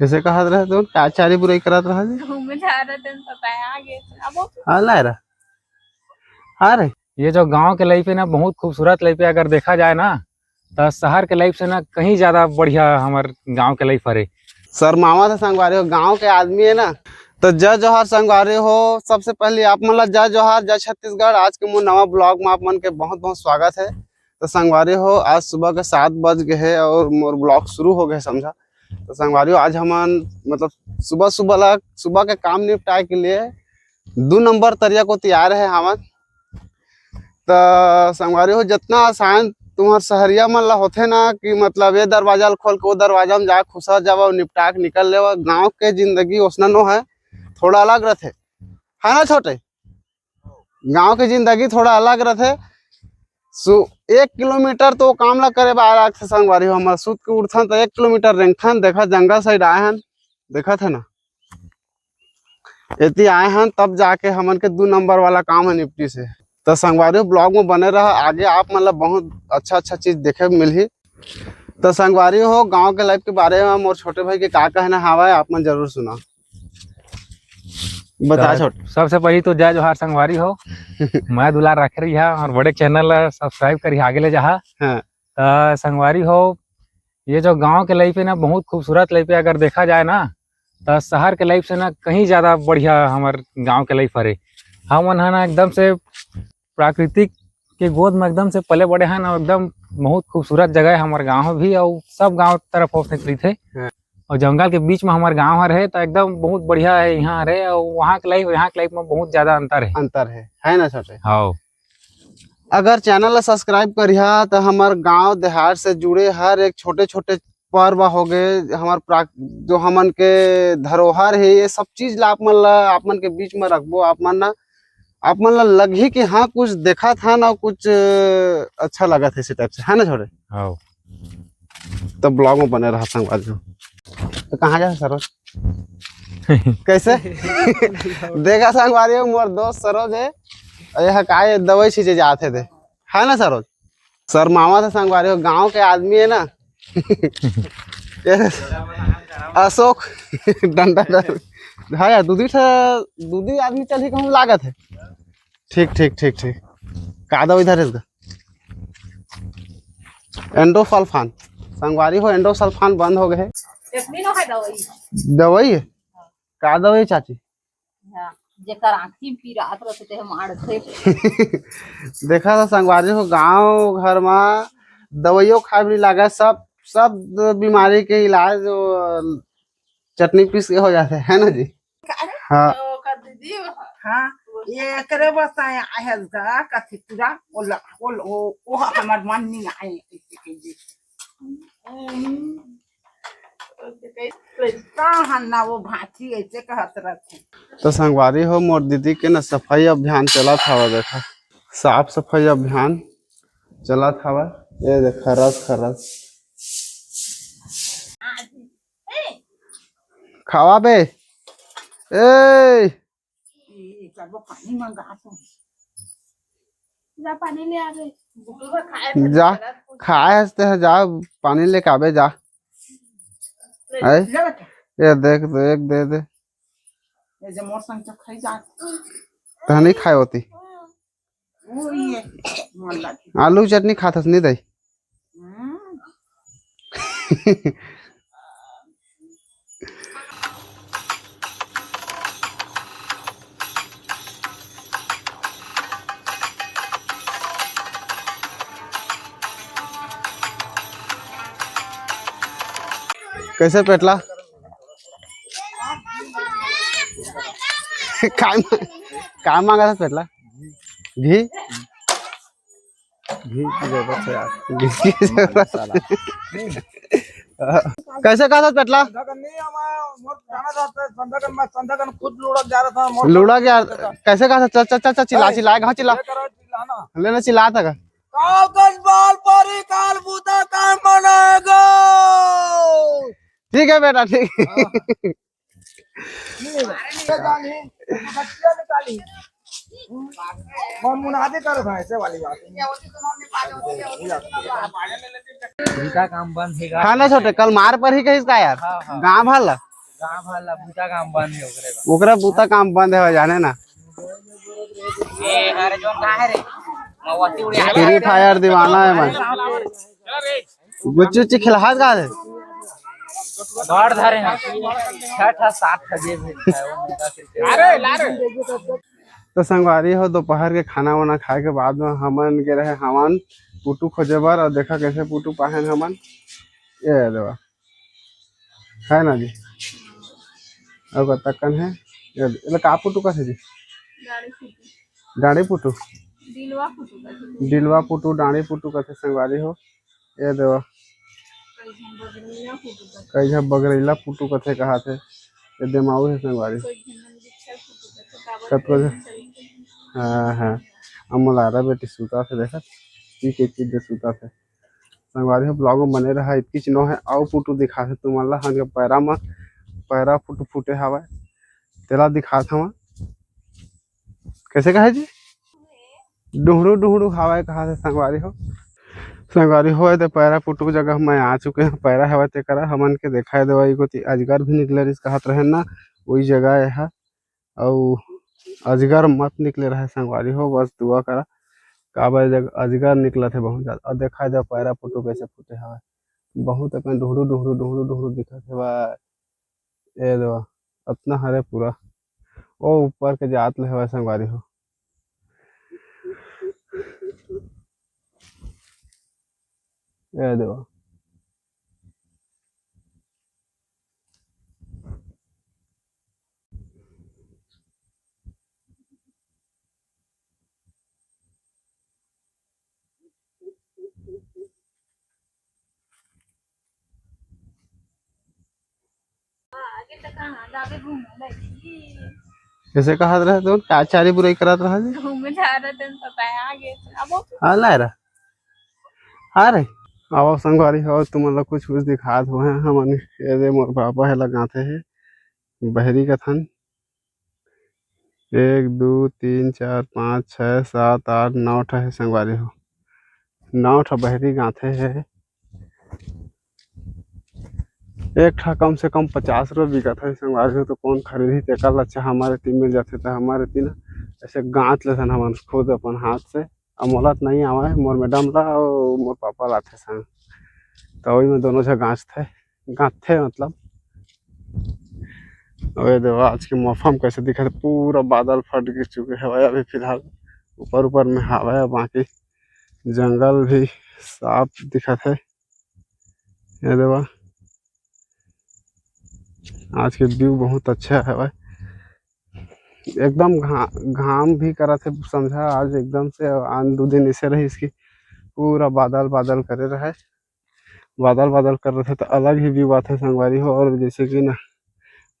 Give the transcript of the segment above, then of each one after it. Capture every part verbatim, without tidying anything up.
कैसे कहत रहे तुम? का चारी बुराई करत रहा जी? घूमे जा रहे थे, पता है, आगे। अब हाँ, ला रहा। हाँ रे। ये जो गांव के लाइफ है ना, बहुत खूबसूरत लाइफ है। अगर देखा जाए ना, तो शहर के लाइफ से ना कहीं ज्यादा बढ़िया हमार गांव के लाइफ हरे। शर्मावत हे संगवारी हो, गांव के आदमी है ना। तो जय जोहार संगवारी हो, सबसे पहले आप मन ला जय जोहार, जय छत्तीसगढ़। आज के मोर नवा ब्लॉग में आप मन के बहुत बहुत स्वागत है। तो संगवारी हो, आज सुबह के सात बज गए है और मोर ब्लॉग शुरू हो गए, समझा। तो संगवारी हो, आज हमन मतलब सुबह सुबह ला, सुबह के काम निपटाए के लिए दू नंबर तरिया कोती आए रहे हमन। त संगवारी हो, जतना आसान तुम्हर शहरिया मन ला होथे ना कि मतलब ये दरवाजा ल खोल के वो दरवाजा में जा खुसर जावा, निपटा के निकल लेवा, गांव के जिंदगी ओसना नो है, थोड़ा अलग रथे, है ना छोटे? गांव के जिंदगी थोड़ा अलग रथे। सु एक किलोमीटर तो काम ला करे बार आथे संगवारी हो। हमर सुत के उठथन त एक किलोमीटर रेंगथन, देखा जंगल साइड आए हन, देखत है ना, एती आए हन तब जाके हमन के दू नंबर वाला काम है निपटी से। तो संगवारी हो, ब्लॉग में बने रहा, आगे आप मन ला बहुत अच्छा अच्छा चीज देखे मिलही। तो संगवारी हो, गांव के लाइफ के बारे में मोर छोटे भाई के का कहना हवय, आप मन जरूर सुना। बता तो छोटे। सबसे पहली तो जय जोहार संगवारी हो। मैं दुलार रखे रहिहा और बड़े चैनल ला सब्सक्राइब करिहा, आगे ले जाहा। हाँ। तो संगवारी हो, ये जो गांव के लाइफ है ना, बहुत खूबसूरत लाइफ है। अगर देखा जाए ना, तो शहर के लाइफ से ना कहीं ज्यादा बढ़िया हमार गांव के लाइफ हरे। हमन ह ना एकदम से प्राकृतिक के गोद में एकदम से पले बड़े हैं ना, एकदम बहुत खूबसूरत जगह है हमार गांव भी, और सब गांव तरफ हो सकती थे। हाँ। और जंगल के बीच में हमार गांव हर है, तो एकदम बहुत बढ़िया है यहाँ हरे, और वहाँ के लाइफ, यहाँ के लाइफ में बहुत ज्यादा अंतर है। अंतर है, है ना छोटे? हाँ। अगर चैनल ला सब्सक्राइब करिहा, तो हमार गांव देहात से जुड़े हर एक छोटे छोटे पर्व हो गए, हमार प्राक-, जो हमन के धरोहर है, ये सब चीज ला आप मन ला, आप मन के बीच में रखबो, आप मन ना, आप मन ला लगही कि हाँ, कुछ देखत हन और कुछ अच्छा लगत है, इसी टाइप से, है ना छोटे? हाँ। तो ब्लॉग में बने रहा संगवारी हो। तो कहाँ जा सरोज? कैसे? देखा संगवारी हो, मोर दोस्त सरोज है, और यह काय दवाई छींचे जात है दे, है ना सरोज? शर्मावत हे संगवारी हो, गांव के आदमी है ना। ये अशोक डंडा डंडा। हाँ यार, दू दी ठा, दू दी आदमी चलही कहूँ लागत है। ठीक, ठीक, ठीक, ठीक। का दवाई धरे इसका? एंडोसल्फान। संगवारी हो, एंडोसल्फान बंद हो गए है। चटनी ना है दवाई। दवाई है? का दवाई चाची? हाँ, जेकर आँखी पीरात रथे, ते माड़थे। देखा था संगवारी हो, गांव घर मा दवाइयों खाए भी लागे, सब, सब बीमारी के इलाज वो चटनी पीस के हो जाते हैं ना जी। हाँ। तो ओकर दीदी हाँ, ये एकरे बस आया है गा, कथी पूरा, ओ ल-, ओ ल-, ओ, ओ हमर मन नहीं आए, ऐसे के जी। का हन्ना वो भांची ऐसे कहत रथे। तो संगवारी हो, मोर दीदी के ना सफाई अभियान चलत हवा, देखा, साफ सफाई अभियान चलत हवा। ये देख, खरस खरस खावा बे। ए, ए, करबो पानी मंगा तो। जा पानी ले आ बे। जा, खाए हंसते हैं, जा पानी लेके आबे, जा। ले। आए? ले बेटा। ये देख, तो एक दे दे। ये जे मोर संग तो खाई जा। तो नहीं खाए होती। वो ये, मन लगे। आलू चटनी खात हस नहीं दई? हम्म। कैसे पेटला? काय, काय मांगा था पेटला? घी? घी की जरूरत है यार। घी की जरूरत है। कैसे कहा था पेटला? लुढ़क गया। कैसे कहा था? चल, चल, चल, चल, चिल्ला, चिल्ला, कहाँ चिल्ला? लेना चिल्ला था का? काल कस बाल परी, काल बूता काम बनाएगा। ठीक है बेटा, ठीक। हाँ। मुनादी करो भाई, ऐसे वाली बात। उनका काम बंद है। हाँ ना छोटे, कल मार परी कहिस का यार? हाँ, हाँ। गाँव भर ला। काम वाला बूता काम बंद है ओकरे बा। ओकरा बूता काम बंद है, जाने ना। ए, अरे जोन कहाँ है रे? मवासी उड़े। फ्री फायर दीवाना है मैं। गुच्ची उच्ची खिलात का है? बड़ धरे हैं। छठ है, सात है, जे भी है, वो मुर्गा के। अरे, ला रे। तो संगवारी हो, दोपहर के खाना वाना खाए के बाद में हमन गे रहे हवन पुटू खोजे बर, और देखा कैसे पुटू पाहन हमन। ये देवा, है ना जी, और तक्कन है। ये, ये का पुटू का थे जी? डांड़ी पुटू। डांड़ी पुटू? दिलवा पुटू का थे। दिलवा पुटू, डांड़ी पुटू का थे संगवारी हो। ये देवा, कई झन बगरैला पुटू कथे। कई झन बगरैला पुटू कथे कहा थे। ये देमाऊ है संगवारी। कई झन मन बिच्छर पुटू कथे, काबर कतको झन, हाँ, हाँ। अब मोलारा बेटी सूता थे, देखा, पी के पी दे सूता थे। संगवारी हो, ब्लॉग में बने रहा, इतकी चिन्हो है, आओ पुटू दिखा थे तुमन ला, हम पैरा में, पैरा फुट फूटे हवा, तेला दिखा था। कैसे कहे जी? डुहड़ू डुहड़ू हवा कहा थे संगवारी हो। संगवारी हो, तो पैरा पुटू जगह मैं आ चुके हैं, पैरा हवा ते करा हमन के देखा देवा, एगो ती अजगर भी निकले रिस कहत रहे ना, वही जगह है। अउ अजगर मत निकले रहे संगवारी हो, बस दुआ करा, काबर जग अजगर निकलत है बहुत ज्यादा। और देखा देवा पैरा पुटू कैसे फूटे हवा, बहुत अपन डुहड़ू डुहड़ू डुहड़ू डुहड़ू दिखत है बा। ए देवा, अतना हरे पूरा, ओ ऊपर के जात ले हवय संगवारी हो। ए देवा। आगे तो कहाँ जाबे घूमे लगी। कैसे कहत रहे तो का चारी बुराई करत रहा जी? घूमे जा रहे थे तो कहीं आगे अब हाँ ला रहा। हाँ रे, अब संगवारी हो तुमन ला कुछ कुछ दिखात हो हैं हमन। ये दे मोर पापा है लगाते हैं बहरी कथन। एक, दू, तीन, चार, पाँच, छः, सात, आठ, नौ ठा हे संगवारी हो। नौ ठा बहरी गांथे हे। एक ठा कम से कम पचास रुपये बिकत हे संगवारी हो, तो कौन खरीदही? तेकर ला अच्छा हमारे तीन मिल जाथे, तो हमारे तीन ऐसे गांथ लेथन हमन खुद अपन हाथ से। अब मोला तो नहीं आवे, मोर मैडम ला अउ मोर पापा लाथे संग, तो वही में दोनों से गांथथे। गांथे मतलब। अबे देवा, आज के मौसम कैसे दिखत हे, पूरा बादल फट गिर चुके हवय अभी फिलहाल। ऊपर ऊपर में हवय, बाकी जंगल भी साफ दिखत हे। ये देवा, आज के व्यू बहुत अच्छा हवय। एकदम घा-, घाम भी करत हे समझा, आज एकदम से। आन दू दिन ऐसे रहिस कि पूरा बादल बादल करे रहे। बादल बादल कर रथे तो अलग ही व्यू आथे संगवारी हो। और जैसे कि ना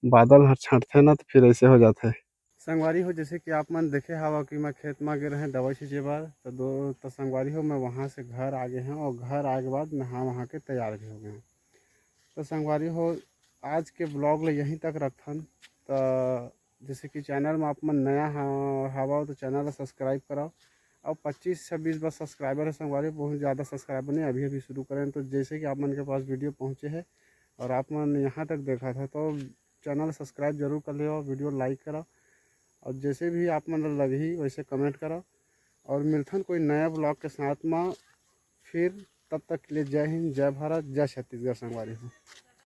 बादल हर छंटथे ना तो फिर ऐसे हो जाथे। संगवारी हो, जैसे कि आप मन देखे हवा कि मैं खेत में गे रहे दवाई छींचे बर, तो दो तो संगवारी हो मैं वहाँ से घर आ गए हैं और घर आए के बाद नहा वहा के तैयार भी हो गए हैं। तो संगवारी हो, आज के ब्लॉग ले यहीं तक रखथन। तो जैसे कि चैनल में आप मन नया हा-, हवा तो चैनल ला सब्सक्राइब कराओ। अब पच्चीस छब्बीस बस सब्सक्राइबर है संगवारी, बहुत ज़्यादा सब्सक्राइबर नहीं, अभी अभी शुरू करें। तो जैसे कि आप मन के पास वीडियो पहुँचे है और आप मन यहाँ तक देखा था तो चैनल सब्सक्राइब जरूर कर लियो, वीडियो लाइक करो और जैसे भी आप मन ला लगही वैसे कमेंट करो। और मिलथन कोई नया ब्लॉग के साथ में फिर, तब तक के लिए जय हिंद, जय भारत, जय छत्तीसगढ़ संगवारी हो।